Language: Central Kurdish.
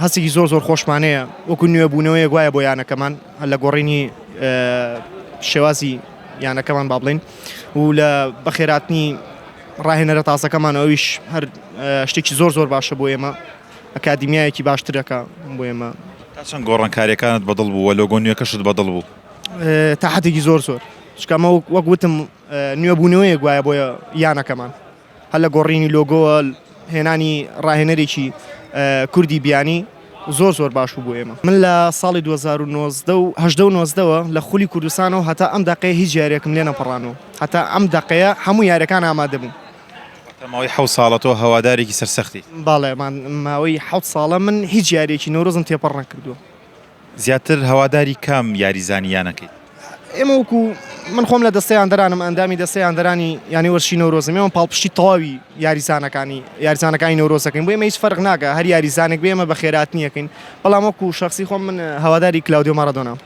هەستێکی زۆر زۆر خۆشمانەیە وەکو نوێبوونەوەیەک وایە بۆ یانەکەمان لە گۆڕینی شێوازی یانەکەمان با بڵین و لە بەخێراتنی ڕاهێنەرە تازەکەمان ئەویش هەر شتێکی زۆر زۆر باشە بۆ ئێمە ئەکادیمیایەکی باشترەکە بۆ ئێمە. تا چەند گۆڕانکاریەکانت بەدڵ بوو وە لۆگۆ نوێکەشت بەدڵ بوو؟ تا حەدێکی زۆر زۆر چونکە ئەمە وەک وتم نوێبوونەوەیەک وایە بۆ یانەکەمان هەر لە گۆڕینی لۆگۆوە هێنانی ڕاهێنەرێکی کوردی بیانی زۆر زۆر باش بوو بۆ ئێمە. من لە ساڵی 2019 و 18 و 19 وە لە خولی کوردستانەوە هەتا ئەم دەقەیە هیچ یاریەکم لێ نەپەڕانەوە هەتا ئەم دەقەیە هەموو یاریەکان ئامادە بووم. واتە ماوەی حەوت ساڵە تۆ هەوادارێکی سەرسەختیت؟ بەڵێ ماوەی حەوت ساڵە من هیچ یاریەکی نەورۆزم تێپەڕ نەکردووە. زیاتر هەواداری کام یاریزانی یانەکەیت؟ ئێمە وەکو من خۆم لە دەستەی هاندەرانم ئەندامی دەستەی هاندەرانی یانەی وەرزشی نەورۆزم ئێمە پاڵپشتی تەواوی یاریزانەکانی یاریزانەکانی نەورۆزەکەین بۆ ئێمە هیچ فەرق ناکە هەر یاریزانێک بێ ئێمە بە خێراتنیەکەین بەڵام وەکو شخصی خۆم من هەواداری کلاودیۆ مارادۆنام.